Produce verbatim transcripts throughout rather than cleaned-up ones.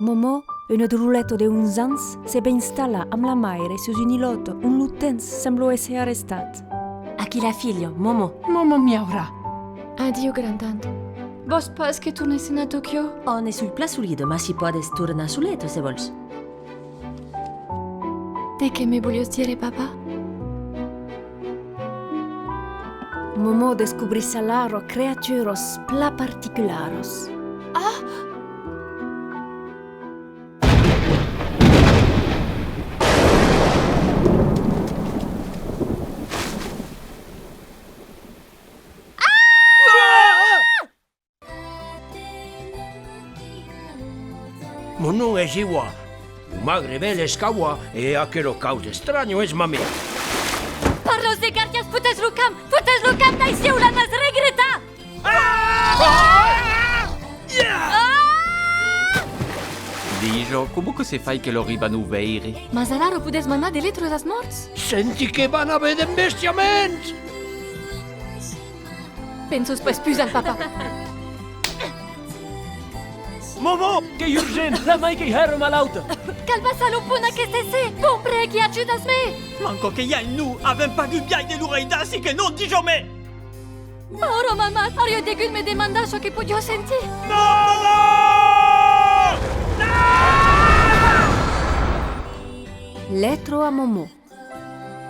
Momo, una droleta de onze ans, se va installar amb la maire sus una ilòta ont lo temps sembla èsser arrestat. Aquí la filha, Momo. Momo miaurà. Adiu, grand-tant. Vòs pas que tornèssen a Tokyo? Ò, ne soi plan solida, mas i pòdes tornar soleta, se vòls. De qué me voliás dire, papa? Momo descobrís alara creaturas plan particularas. Ah! Mon nom es Iwa. Lo magre bèl es Kawa e aquela causa estranha es ma maire. Parlas de gardians, fotètz lo camp! Fotètz lo camp d'aicí o l'anatz regretar! Ah! Ah! Dija, coma que se fai que lor i van o veire? Mas alara podètz mandar de letras als mòrts? Senti que van aver d'embestiaments! Pensas pas pus al papa. Momo, qu'ei urgent, la mai qu'ei hèra malauta. Cal passar lo pont aqueste ser. Bon, prègui, ajudatz-me. Manca que i a un nu, avèm pas dut biais de lo reidar si que non, dija-me. Paura mamà, auriá degut me demandar çò que podiá sentir. Momo! Letra a Momo.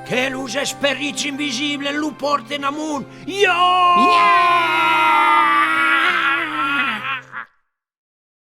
Que los esperits invisibles lo pòrten amont! Iò!